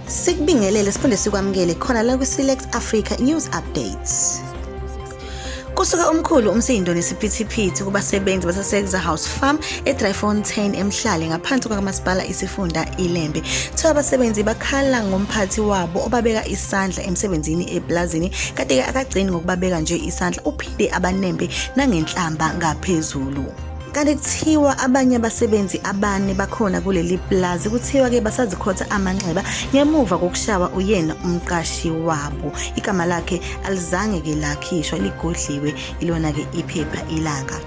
Sikubingelele siphinde sikwamukele khona la kwi-Select Africa News Updates. Kusuka omkhulu umsindo nesiphithiphithi kubasebenzi baseSexa House Farm eDryfontein eMhlali ngaphansi kukamasipala isifunda iLembe. Kuthiwa abasebenzi bakhala ngomphathi wabo obabeka isandla emsebenzini epulazini kanti-ke akagcini ngokubabeka nje isandla uphinde abanembe nangenhlamba ngaphezulu. Kanti kuthiwa abanye abasebenzi abane bakhona kuleli pulazi kuthiwa-ke basazikhotha amanxeba ngemuva kokushawa uyena umqashi wabo. Igama lakhe alizange-ke lakhishwa ligodliwe ilona-ke iphepha ilanga.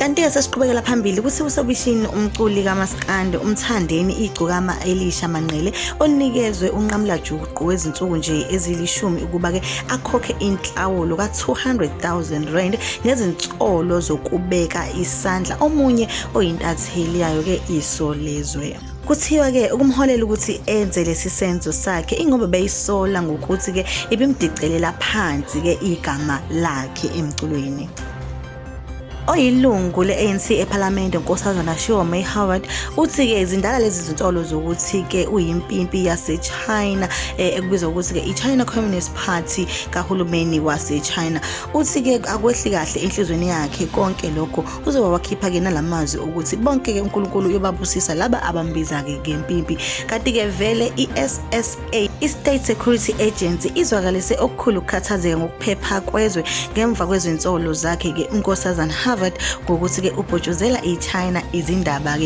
Kanti-ke sesiqhubekela phambili kuthiwa usobishini umculi kamaskandi uMthandeni Igcokama Elisha Manqele onikezwe unqamulajuqu wezinsuku nje ezilishumi ukuba-ke akhokhe inhlawulo ka-200,000 rand ngezinsolo zokubeka isandla omunye oyintatheli yayo-ke Isolezwe. Kuthiwa-ke ukumholela ukuthi enze lesi senzo sakhe ingoba beyisola ngokuthi-ke ibimdicelela phansi-ke igama lakhe emculweni. Oyilungu le-ANC ePhalamende uNkosazana Shiome Howard uthi-ke zindala lezi zinsolo zokuthi-ke uyimpimpi yaseChina ekubizwa ukuthi-ke i-China Communist Party kahulumeni waseChina. Uthi-ke akwehli kahle enhlizweni yakhe konke lokho uzoba wakhipha-ke nalamazwi ukuthi bonke-ke uNkulunkulu uyobabusisa laba abambiza-ke ngempimpi. Kanti-ke vele i-SSA, i-State Security Agency, izwakalise okukhulu ukukhathazeka ngokuphepha kwezwe ngemva kwezinsolo zakhe-ke uNkosazana Harvard ngokuthi-ke ubhotshozela i-China izindaba-ke.